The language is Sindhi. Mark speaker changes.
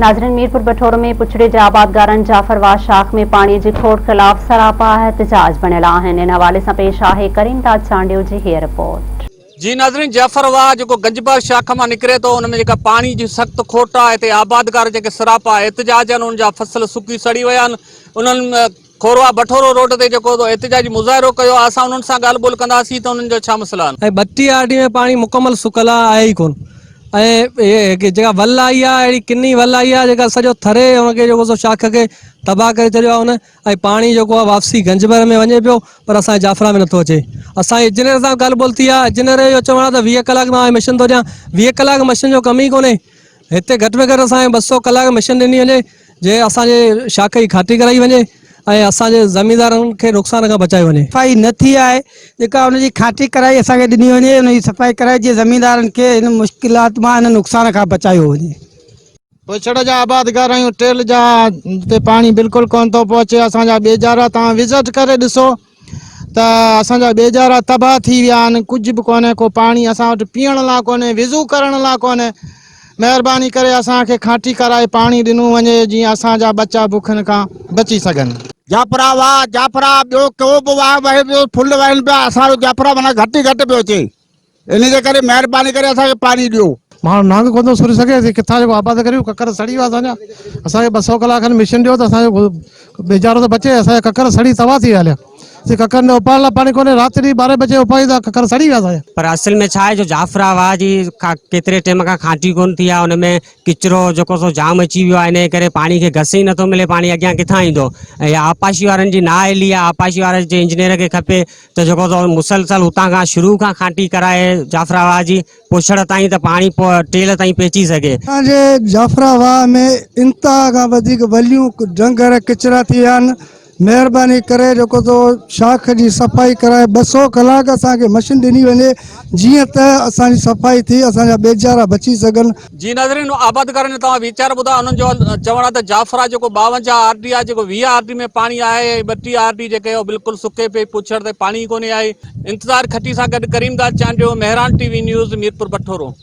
Speaker 1: ناظرين ميرپور بٺورو ۾ پڇڙي جي آبادگارن جعفر واهه شاخ ۾ پاڻي جي کوٽ خلاف سراپا احتجاج بڻيل آهن ان حوالي سان پيش آهي ڪريم داد چانڊيو جي هيء رپورٽ.
Speaker 2: جي ناظرين جعفر واهه جيڪو گنجبر شاخ مان نڪري ٿو ان ۾ جيڪا پاڻي جي سخت کوٽ آهي هتي آبادگار جيڪي سراپا احتجاج آهن انهن جا فصل سڪي سڙي ويا آهن انهن کورواهه بٺورو روڊ تي جيڪو احتجاجي مظاهرو ڪيو آهي اسان انهن سان ڳالهه ٻولهه ڪنداسين ته انهن جا ڇا مسئلا آهن.
Speaker 3: ۽ 32 آر ڊي ۾ پاڻي مڪمل سڪل آ آهي ئي ڪون ۽ جيڪا ول آئي آ اهڙي ڪني ول آئي آ جيڪا سڄو ٿري ان کي جيڪو سو شاخ کي تباهه ڪري ڇڏيو آ ان ۽ پاڻي جيڪو آ واپسي گنجبر ۾ وڃي پيو پر اسان جي جعفرا ۾ نٿو اچي اسان جي انجنيئر سان ڳالهه ٻولهه ٿي آ انجنيئر جو چوڻ آ ته 20 ڪلاڪ مان مشن ٿو ڏيان 20 ڪلاڪ مشن جو ڪم ئي ڪونهي هتي گهٽ ۾ گهٽ اسان کي 200 ڪلاڪ مشن ڏني وڃي جي اسان جي شاخ جي کاٽي ڪرائي وڃي ۽ اسان جي زميندارن کي نقصان کان بچايو وڃي.
Speaker 4: صفائي نه ٿي آهي جيڪا ان جي کاٽي ڪرائي اسان کي ڏني وڃي ان جي صفائي ڪرائي جيئن زميندارن کي هن مشڪلات مان هن نقصان کان بچايو وڃي.
Speaker 5: پڇڙ جا آبادگار آهيون ٽيل جا جتي پاڻي بلڪل ڪونه ٿو پهچي اسان جا ٻيجارا توهان وزٽ ڪري ڏسو ته اسان جا ٻيجارا تباهه ٿي ويا آهن ڪجهه به ڪونهي ڪو پاڻي اسان وٽ پيئڻ لاء ڪونهي وضو ڪرڻ لاء ڪونهي مهرباني ڪري اسان کي کانٽي ڪرائي پاڻي ڏنو وڃي جيئن اسان جا ٻچا بکن کان بچي سگهن.
Speaker 6: جعفرا واهه جعفرا ٻيو ڪو به واهه وهي پيو ڦل وهن پيا اسان جو جعفرا معنيٰ گهٽ ئي گهٽ پيو اچي. انهي جي ڪري مهرباني ڪري اسان کي پاڻي ڏيو.
Speaker 3: ماڻهو نانگ ڪونه ٿو سري سگهي اسين ڪٿان جيڪو آباد ڪريون ڪڪر سڙي ويا اسان جا اسان کي 200 ڪلاڪ کن مشن ڏيو ته اسان جو ٻيجارو ته بچي اسان جا ڪڪر سڙي تباهه ٿي ويا هليا اسين ڪڪرن ۾ اپائڻ لاء پاڻي ڪونهي رات ڏينهن ٻارهين بجي اپائيون ٿا ڪڪر سڙي ويا اسان جا.
Speaker 7: پر اصل ۾ ڇا آهي جو جعفرا واهه جي ڪيتري ٽيم کان کانٽي ڪونه ٿي آهي ان ۾ ڪچرو جيڪو سو جام اچي ويو آهي انهي ڪري پاڻي کي گس ئي نٿو ملي پاڻي اڳيان ڪٿان ايندو ۽ آبپاشي وارن جي نااهلي آهي آبپاشي وارن جي انجنيئر کي کپي ته جيڪو سو مسلسل اتان کان شروع کان کانٽي ڪرائي جعفرا واهه جي پوڇڙ تائين ته پاڻي ٽيل تائين پهچي سگهي.
Speaker 4: اسان جي جعفرا واهه ۾ انتها کان وڌيڪ وليون ڊنگر ڪچرا ٿي ويا آهن مهرباني ڪري جيڪو سو شاخ جي صفائي ڪرائي 200 ڪلاڪ اسان کي مشين ڏني وڃي جيئن ته اسان جي صفائي ٿي اسان جا ٻيجارا بچي سگهن.
Speaker 2: جي ناظرين آبادگارن جو توهان ويچار ٻڌا انهن جو چوڻ آهي ته جعفرا جيڪو 52 آر ڊي آهي جيڪو 20 آر ڊي ۾ پاڻي آهي ۽ 32 آر ڊي جيڪي اهو بلڪل سڪي پئي پڇڙ تي پاڻي ئي ڪونهي آهي انتظار کٽي سان گڏ Karim Dad Chandio Mehran T V news Mirpur Bathoro.